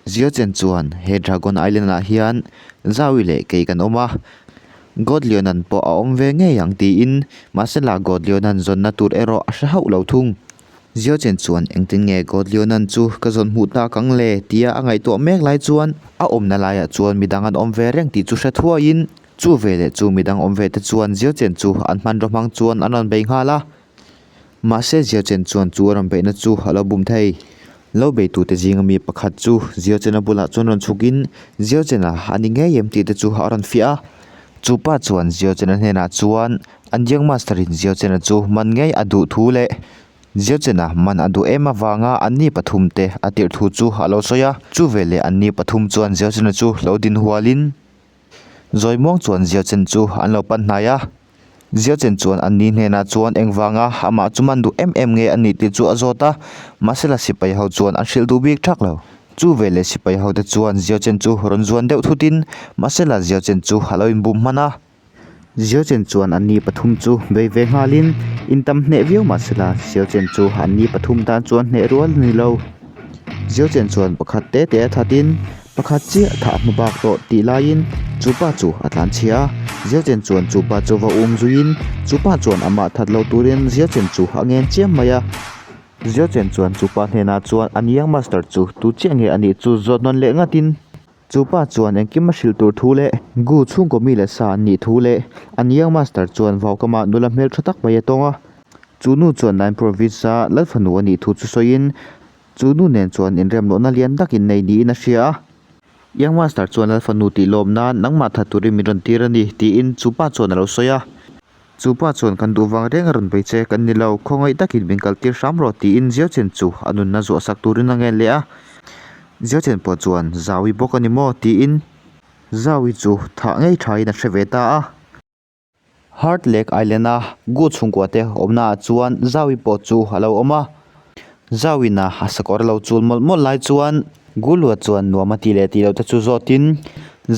Xiao Chen chuan, He Dragon Island ah hian Zhao Yi leh kei kan awm a, God Leonan pawh a awm ve ngei ang tiin, mahsela God Leonan zawnna tur erawh a hre hauh lo thung. Xiao Chen chuan, Engtin nge God Leonan chu ka zawn hmuh tak ang le? tia a ngaihtuah mek lai chuan a awmna laiah chuan midang an awm ve reng tih chu hre thuaiin chu veleh chu midang awm ve te chuan Xiao Chen chu an hmanraw hmang chuan an rawn bei nghal a. Mahse Xiao Chen chuan chu a rawn beihna chu a lo bum thei. Lo beitute zinga mi pakhat chu Xiao Chen-a bulah chuan rawn chhukin Xiao Chen-a a ni ngei em tih te chu a rawn fiah a. Chu pa chuan Xiao Chen-a hnenah chuan an Young Master-in Xiao Chen-a chu man ngei a duh thu leh Xiao Chen-a man a duh em avanga anni pathum te a tirh thu chu a lo sawi a. Chu veleh anni pathum chuan Xiao Chen-a chu lo din hualin Zawi muang chuan Xiao Chen chu an lo pan hnai a. Xiao Chen chuan an ni hnenah chuan engvanga amah chu man duh em em nge a nih tih chu a zawt a, mahsela sipai ho chuan an hrilh duh bik thak lo. Chu veleh sipai ho te chuan Xiao Chen chu rawn zuan deuh thutin mahsela Xiao Chen chu a lo inbum hman a. Xiao Chen chuan an ni pathum chu bei ve nghalin intam hneh viau mahsela Xiao Chen chu an ni pathum tan chuan hneh rual a ni lo. Xiao Chen chuan pakhat te te a thatin Pakhat chiah thah hma bak tawh tih laiin chu pa chu a tlan chhia a, Xiao Chen chuan chu pa chu va um zuiin chu pa chuan amah that lo turin Xiao Chen chu a ngen chiam mai a. Xiao Chen chuan chu pa hnenah chuan a Young Master chu tu chiah nge a nih chu zawt nawn leh ngatin chu pa chuan engkim a hrilh tur thu leh Gu chhungkaw mi leh sa an nih thu leh an Young Master chuan vaukamah nula hmeltha tak mai a tawng a, chu nu chuan Nine Province-a Lalfanu a nih thu chu sawiin Chu nu nen chuan inremlohna lian tak innei niin a hria a. Young Master chuan Lal fanu tih lawm nan nangmah that turin min rawn tir a ni, tiin chu pa chuan a lo sawi a. Chu pa chuan kan duh vang reng a rawn bei che kan ni lo, khawngaih takin min kal tir hram rawh, tiin Xiao Chen chu a nunna zuah sak turin a ngen leh a. Xiao Chen pawh chuan Zau i bawk a ni maw? tiin Zau i chu thah ngei thain a hre ve ta a. Heart Lake Island-a Gu chhungkua te awmna ah chuan Zau-i pawh chu a lo awm a. Zau-in a a sakawr a lo chul mawlh mawlh lai chuan Gu Lua chuan nuam a tih leh tih loh te chu zawtin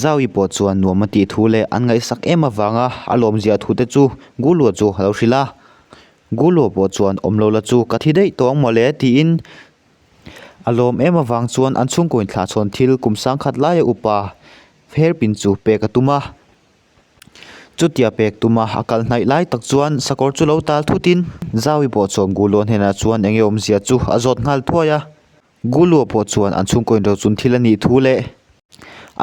Zau-i pawh chuan nuam a tih thu leh an ngaihsak em avanga a lawmzia thu te chu Gu Lua chu a lo hrilh a. Gu Lua pawh chuan awm lo la chu ka thi daih tawh ang mawle tiin a lawm em avang chuan an chhungkaw inthlahchhawn thil kum sangkhat laia upa Hairpin chu pek a tum a. Chutia pek tuma a kal hnaih lai tak chuan sakawr chu lo tal thutin Zau-i pawh chuan Gulua hnenah chuan eng nge awmzia chu a zawt nghal thuai a. Gulua pawh chuan an chhungkaw inrochun thil a nih thu leh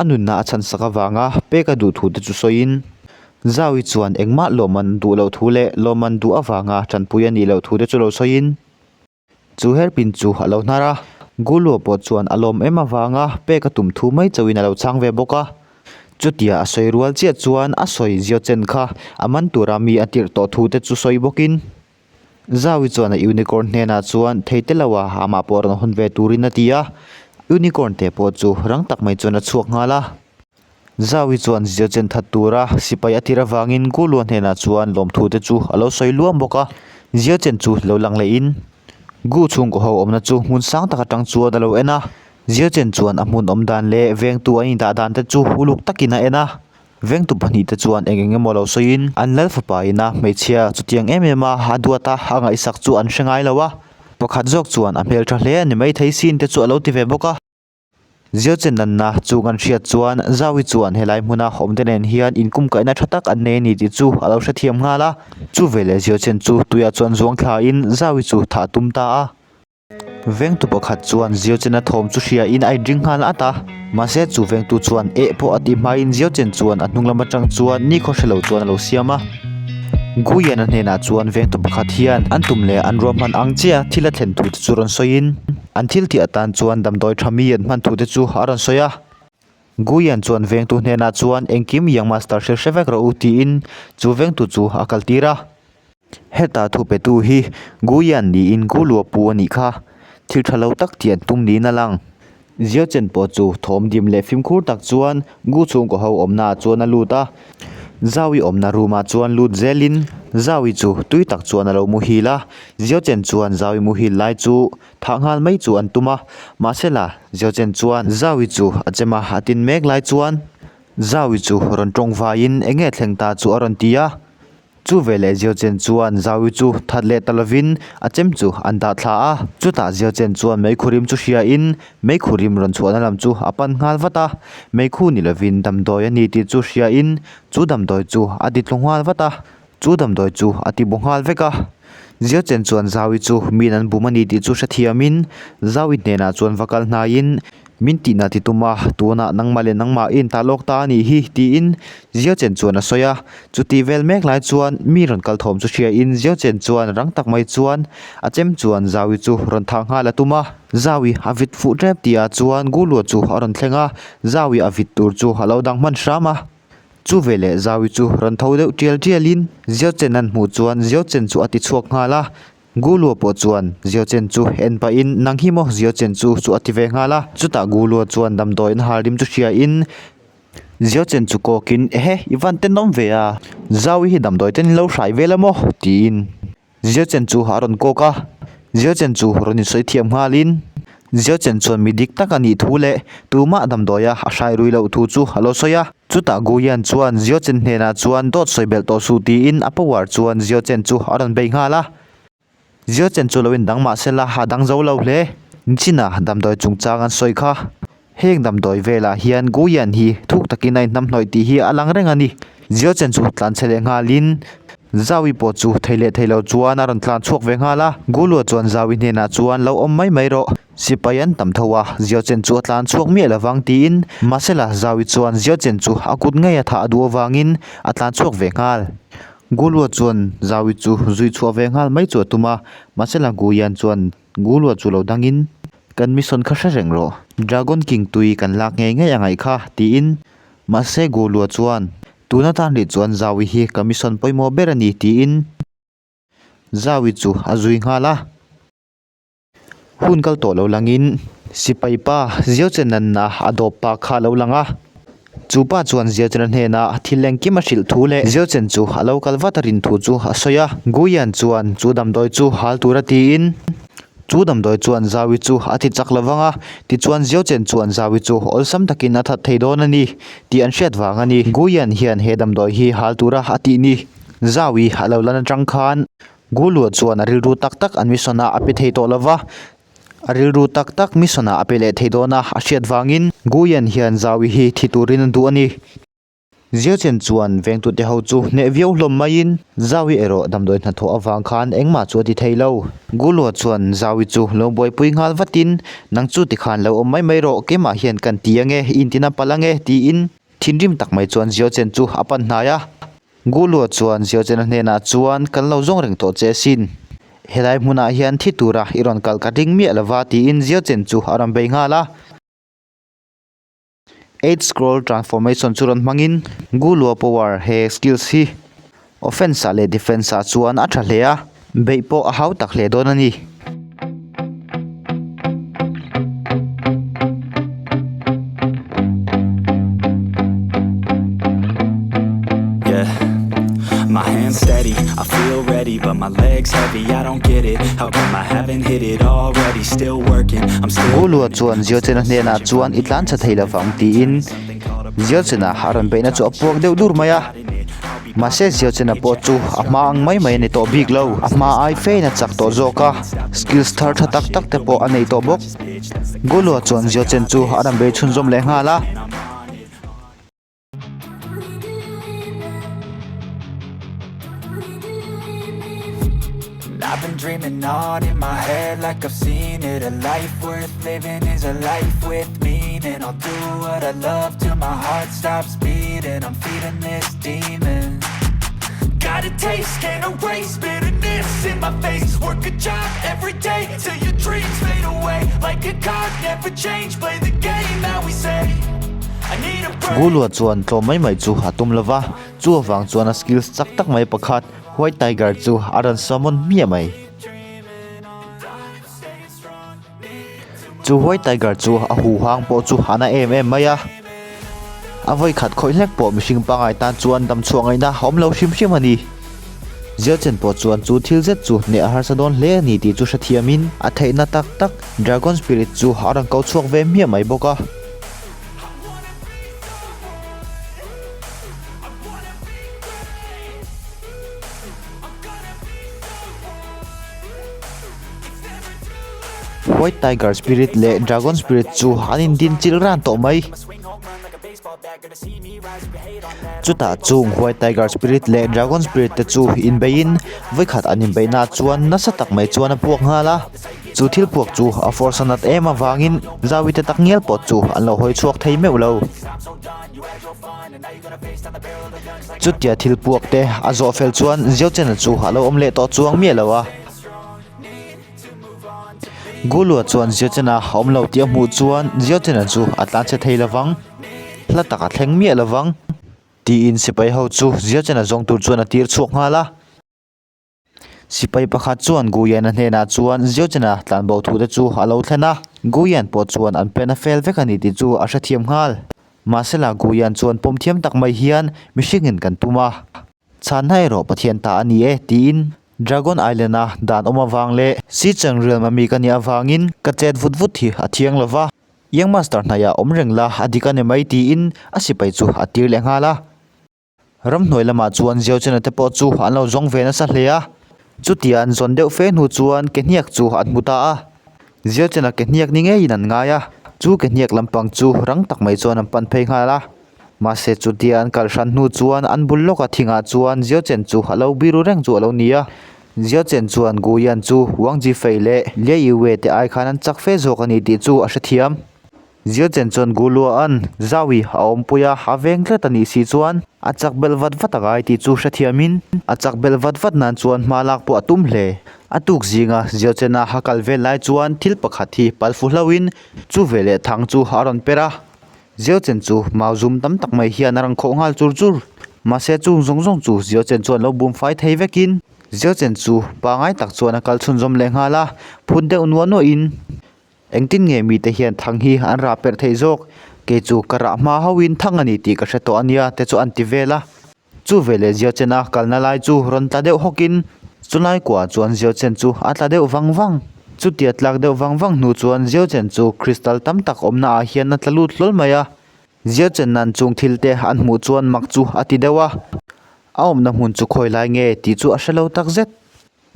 a nunna a chhan sak avanga pek a duh thu te chu sawiin Zau-i chuan engmah lawmman duh loh thu leh lawmman duh avanga tanpui a nih loh thu te chu lo sawiin Chu hairpin chu a lo hnar a, Gulua pawh chuan a lawm em avanga pek a tum thu mai chauhin a lo chhang ve bawk a. Chutia a sawi rual chiah chuan a sawi zio chen kha a man tura mi a tirh tawh thu te chu sawi bawkin Zau-i chuan a unicorn hnenah chuan thei te lo a amah pawh rawn hawn ve turin a ti a, unicorn te pawh chu rang tak mai chuan a chhuak nghal a. Zau-i chuan zio chen that tura sipai a tir avangin Gulua hnenah chuan lawmthu te chu a lo sawi luam bawk a. Zio chen chu lo lang lehin Gu chhungkaw ho awmna chu hmun sang tak atang chuan a lo en a. Zio chen chuan a hmun awm dan leh vengtu an indah dan te chu uluk takin a en a. Vengtu pahnih te chuan eng eng emaw lo sawiin an lal fapa ina hmeichhia chutiang em em a a duat a a ngaihsak chu an hre ngai lo a. Pakhat zawk chuan a hmeltha hle a ni maithei sin te chu a lo ti ve bawk a. Zio chen nanna chu kan hriat chuan Zau-i chuan helai hmuna awmte nen hian inkumkaihna tha tak an nei a ni tih chu a lo hrethiam nghal a. Chu veleh Zio chen chu tuiah chuan zuang thlain Zau-i chu thah a tum ta a. Vengtu pakhat chuan Zio chena thawm chu hriain a inring nghal at a. Mahse chu vengtu chuan eh pawh a tih hmain Zio chen chuan a hnung lam atang chuan nikhaw hre lo chuan a lo siam a. Guiana hnenah chuan vengtu pakhat hian an tum leh an ruahman ang chiah thil a thlen thu te chu rawn sawiin, An thil tih atan chuan damdawi tha mi an hman thu te chu a rawn sawi a. Guian chuan vengtu hnenah chuan engkim Young Master hrilh hre vek rawh u tiin chu vengtu chu a kal tir a. Heta thu petu hi Guian niin Gulua pu a nih kha. Thil tha lo tak tih an tum niin a lang. Zio chen pawh chu thawm dim leh fimkhur tak chuan Gu chhungkaw ho awmna ah chuan a lut a. Zau-i awmna room ah chuan lut zelin Zau-i chu tui tak chuan a lo muhil a. Zio chen chuan Zau-i muhil lai chu thah nghal mai chu an tum a. Mahsela Zio chen chuan Zau-i chu a chem a, a tin mek lai chuan Zau-i chu rawn tawng vaiin eng nge thleng ta chu a rawn ti a. Chu veleh Ziachen chuan Zaui chu that leh ta lovin a chem chu an dah thla a. Chutah Ziachen chuan meikhu rim chu hriain meikhu rim rawn chhuahna lam chu a pan nghal vat a. Meikhu ni lovin damdawi a ni tih chu hriain chu damdawi chu a ti tlu nghal vat a. Chu damdawi chu a ti bu nghal vek a. Ziachen chuan Zaui chu min an bum a ni tih chu hrethiamin Zaui hnenah chuan va kal hnaiin Min tihna ti tum a, tunah nangmah leh nangmah i inta lawk ta a nih hi, tiin Ziachen chuan a sawi a. Chuti vel mek lai chuan mi rawn kal thawm chu hriain Ziachen chuan rang tak mai chuan a chem chuan Zaui chu rawn thah nghal a tum a. Zaui a vit fuh tep tihah chuan Gulua chu a rawn thleng a, Zaui a vit tur chu a lo dang hman hram a. Chu veleh Zaui chu rawn tho deuh tial tialin Ziachen an hmuh chuan Ziachen chu a ti chhuak nghal a. Gulua pawh chuan Ziochen chu en pahin, Nang hi maw Ziochen chu chu a ti ve nghal a. Chutah Gulua chuan damdawi an hal rim chu hriain Ziochen chu kawkin, Ehe, i van tenawm ve a, Zaui hi damdawi ten in lo hrai vel a maw? tiin Ziochen chu a rawn kawk a. Ziochen chu rawn insawi thiam nghalin Ziochen chuan mi dik tak a nih thu leh tumah damdawia a hrai rui loh thu chu a lo sawi a. Chutah Guyan chuan Ziochen hnenah chuan dawt sawi belh tawh suh tiin a power chuan Ziochen chu a rawn bei nghal a. Ziochen chu lo indang mah sela a dang zo lo hle. Nichina damdawi chungchang an sawi kha. Heng damdawi velah hian Guyan hi thuk takin a inhnamhnawih tih hi a lang reng a ni. Ziochen chu tlan chhe leh nghalin Zaui pawh chu thei leh thei lo chuan a rawn tlan chhuak ve nghal a. Gulua chuan Zaui hnenah chuan lo awm mai mai rawh. Sipai an tam tho a, Ziochen chu a tlan chhuak miah lovang tiin Mahsela Zaui chuan Ziochen chu a kut ngei a thah a duh avangin a tlan chhuak ve nghal. Gulua chuan Zaui chu zui chhuah ve nghal mai chu a tum a, Mahsela Guyan chuan Gulua chu lo dangin, Kan mission kha hre reng rawh, Dragon King tui kan lak ngei ngei a ngaih kha tiin Mahse Gulua chuan, Tuna tan rih chuan Zaui hi ka mission pawimawh ber a ni tiin Zaui chu a zui nghal a. Hun kal tawh lo langin sipai pa Ziauchenanna a dawp pa kha a lo lang a. Chu pa chuan Ziauchena hnenah thil engkim a hrilh thu leh Ziauchen chu a lo kal vat a rin thu chu a sawi a. Guian chuan chu damdawi chu hal tura tiin chu damdawi chuan Zaui chu a ti chak lo vang a, tichuan Ziauchen chuan Zaui chu awlsam takin a that thei dawn a ni tih an hriat vang a ni. Guian hian he damdawi hi hal tura a tih ni. Zaui a lo lan atang khan Gulua chuan a rilru tak tak an mission ah a pe thei tawh lova, a rilru tak tak mission ah a pe leh thei dawn a, a hriat vangin Guyan hian Zaui hi thi turin a duh a ni. Ziachen chuan vengtute ho chu hneh viau hlawm maiin Zaui erawh damdawi hnathawh avang khan engmah chu a ti thei lo. Gulua chuan Zaui chu lo buaipui nghal vatin, Nang chu tikhan lo awm mai mai rawh, keimah hian kan ti ange, intina palh ange, tiin thinrim tak mai chuan Ziachen chu a pan hnai a. Gulua chuan Ziaochena hnenah chuan kan lo zawng reng tawh che asin. Helai hmunah hian thi tura i rawn kal ka ring miah lova tiin Ziaochen chu a rawn bei nghal a. Eight Scroll Transformation chu rawn hmangin Gulua power he skills hi offense ah leh defense ah chuan a tha hle a, beih pawh a hau tak hle dawn a ni. Gulua chuan Ziocena hnenah chuan i tlan chhe thei lovang tiin Ziocena a rawn beihna chu a puak deuh dur mai a. Mahse Ziocena pawh chu a hma ang mai mai a ni tawh bik lo. A hma ai fein a chak tawh zawk a, skills thar tha tak tak te pawh a nei tawh bawk. Gulua chuan Ziocen chu a rawn bei chhunzawm leh nghal a. I've been dreaming on in my head like I've seen it A life worth living is a life with meaning I'll do what I love till my heart stops beating I'm feeding this demon Got a taste, can't erase bitterness in my face Work a job every day till your dreams fade away Like a card, never change, play the game that we say I need a break Gulua chuan tlawm mai mai chu a tum lova, chu avang chuan a skills chak tak mai pakhat White Tiger chu a rawn summon hmiah mai. Chu White Tiger chu a huhang pawh chu a na em em mai a, a vawi khat khawih hlek pawh mihring pangngai tan chuan dam chhuah ngaihna a awm lo hrim hrim a ni. Ziachen pawh chuan chu thil zet chu hneh a harsa dawn hle a ni tih chu hrethiamin a theihna tak tak Dragon Spirit chu a rawn ko chhuak ve hmiah mai bawk a. White Tiger Spirit leh Dragon Spirit chu an indin chilh ran tawh mai. Chutah chung White Tiger Spirit leh Dragon Spirit te chu inbeiin vawikhat an inbeihna chuan nasa tak mai chuan a puak nghal a. Chu thil puak chu a force a nat em avangin Zawite tak ngial pawh chu an lo hawi chhuak thei meuh lo. Chutia thil puak te a zawh fel chuan Ziauchena chu a lo awm leh tawh chuang miah lo a. Gulua chuan Ziauchena a awm lo tih a hmuh chuan Ziauchena chu a tlanchhe thei lovang, hla tak a thleng miah lovang tiin sipai ho chu Ziauchena zawng tur chuan a tir chhuak nghal a. Sipai pakhat chuan Guyan-a hnenah chuan Ziauchena tlanbo thu te chu a lo thlen a, Guyan pawh chuan an pen a fel vek a ni tih chu a hrethiam nghal. Mahsela Guyan chuan pawm thiam tak mai hian mihringin kan tum a, chhanna erawh Pathian ta a ni e tiin Dragon Island-a dan awm avang leh Sicheng Realm-a mi ka nih avangin ka chet vut vut hi a thiang lo va, Young Master hnaihah awm reng la a dik a ni mai tiin a sipai chu a tir leh nghal a. Ramhnuai lamah chuan Ziauchena te pawh chu an lo zawng ve nasa hle a, chutia an zawn deuh fe hnu chuan ke hniak chu an hmu ta a. Ziauchena ke hniak ni ngeiin an ngai a, chu ke hniak lampang chu rang tak mai chuan an pan phei nghal a. Mahse chutia an kal hran hnu chuan an bul lawka thingah chuan Ziauchen chu a lo biru reng chu a lo ni a. Ziauchen chuan Guyan chu Wang Jifei leh Lie Yue te ai khan an chak fe zawk a ni tih chu a hrethiam. Ziachen chuan Gulua'n Zawi a awmpui a, a veng tlat a nih si chuan a chak belh vat vat a ngai tih chu hrethiamin a chak belh vat vat nan chuan hma lak pawh a tum hle. A tuk zinga Ziachena a kal vel lai chuan thil pakhat hi pal fu hlauhin chu veleh thang chu a rawn per a. Ziachen chu mau zum tam tak mai hian a rawn khawh nghal chur chur. Mahse chung zawng zawng chu Ziachen chuan lo bum fai thei vekin Ziachen chu pangai tak chuan a kal chhunzawm leh nghal a, phun deuh nuah nuahin Engtin nge mite hian thang hi an rah perh theih zawk? Kei chu ka rah hma hauhin thang a ni tih ka hre tawh a nia te chu an ti vel a. Chu veleh Ziauchena kalna lai chu rawn tla deuh hawkin chulai kuah chuan Ziauchen chu a tla deuh vang vang. Chutia tlak deuh vang vang hnu chuan Ziauchen chu crystal tam tak awmna ah hian a tla lut hlawl mai a. Ziauchen nan chung thil te an hmuh chuan mak chu a ti deuh a. A awmna hmun chu khawi lai nge tih chu a hre lo takzet.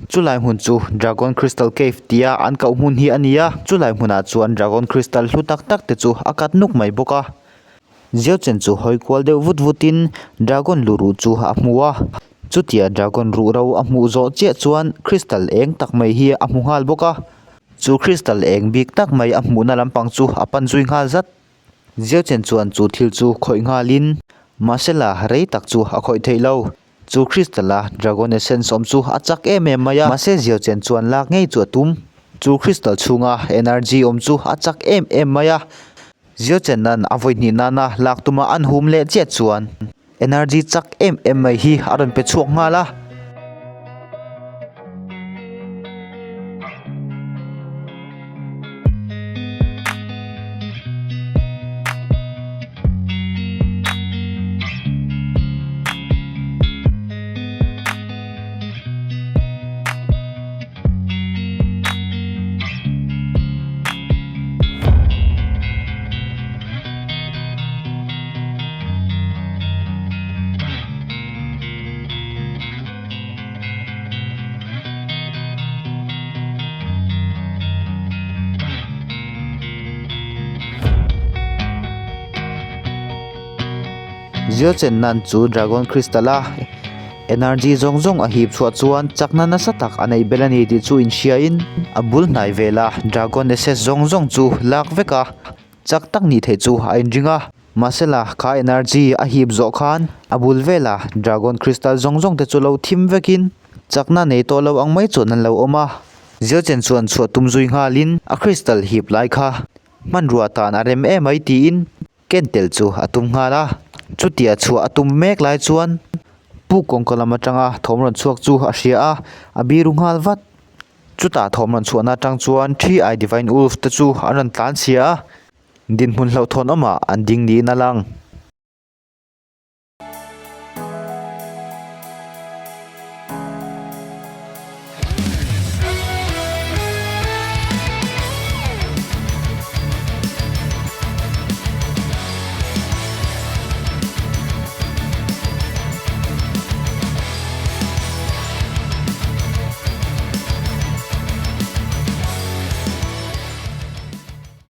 Chulai hmun chu Dragon Crystal Cave tia an koh hmun hi a ni a, chulai hmunah chuan Dragon Crystal hlu tak tak te chu a kat nuk mai bawk a. Ziauchen chu hawi kual deuh vut vutin Dragon lu ruh chu a hmu a, chutia Dragon ruh ro a hmuh zawh chiah chuan Crystal eng tak mai hi a hmu nghal bawk a. Chu Crystal eng bik tak mai a hmuhna lampang chu a pan zui nghal zat. Ziauchen chuan chu thil chu khawih nghalin mahsela rei tak chu a khawih theih lo. Chu Crystal-a Dragon Essence awm chu a chak em em mai a, mahse Ziauchen chuan lak ngei chu a tum. Chu Crystal chhunga energy awm chu a chak em em mai a, Ziauchena'n a vawi hnih nana lak tuma an hum leh chiah chuan energy chak em em mai hi a rawn pe chhuak nghal a. Zio chen nan chu Dragon Crystal a energy zawng zawng a hip chhuah chuan chakna nasa tak a neih belh a ni tih chu inhriain a bul hnai vela Dragon Essence zawng zawng chu lak vek a, chak tak nih theih chu a inring a. Mahsela kha energy a hip zawh khan a bul vela Dragon Crystal zawng zawng te chu lo thim vekin chakna nei tawh lo ang mai chuan an lo awm a. Zio chen chuan chhuah tum zui nghalin a crystal hip lai kha hmanrua tan a rem em mai tiin ken tel chu a tum nghal a. Chutia chhuah a tum mek lai chuan puk kawngka lam atanga thawm rawn chhuak chu a hria a, a biru nghal vat. Chutah thawm rawn chhuahna atang chuan Three Eye Divine Wolf te chu an rawn tlan chhia a. Dinhmun hlauhthawn awmah an ding niin a lang.